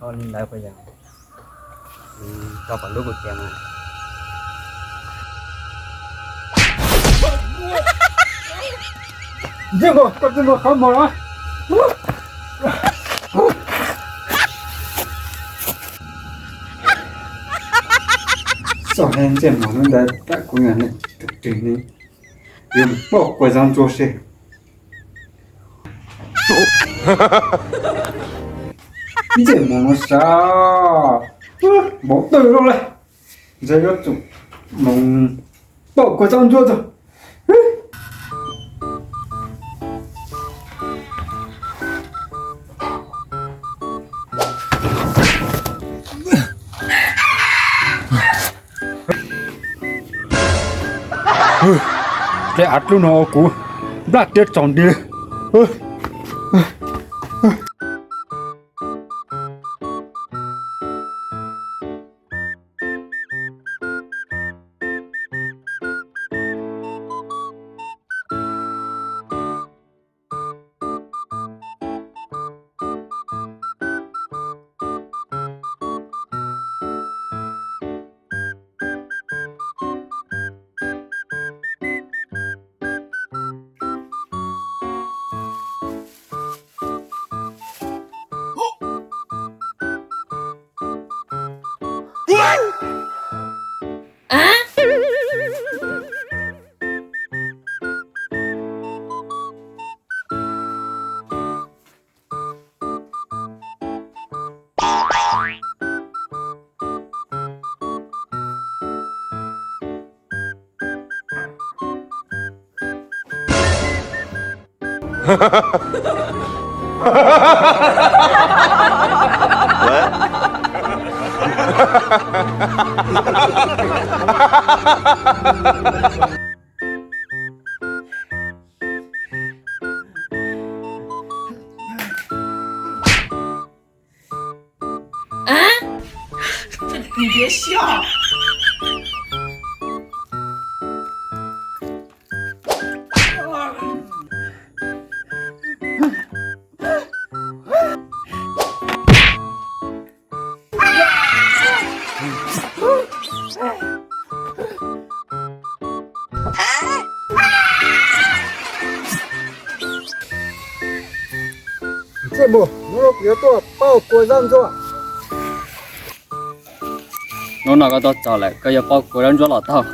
Koj li ntawd puas yog? Koj pom lub kuv tias mas. Ntsej muag, koj ntsej muag qhov muag los. Xyov ntsej muag hnub ntawd pab kuv yog neeg tus twg ne, yuav mus pauj kua zaub ntsuab seb. Ntsej muag no sav, npaum twg los lawm, ntshe yuav tsum mus pauj kua zaub ntsuab txog. Tej av dlub no kuv nplaj tiab tsaus nti li. Ntsej muag, hnub no kuv yuav tuaj pauj kua zaub ntsuab. Hnub no koj tuaj txog lawm, koj yuav pauj kua zaub ntsuab los tau.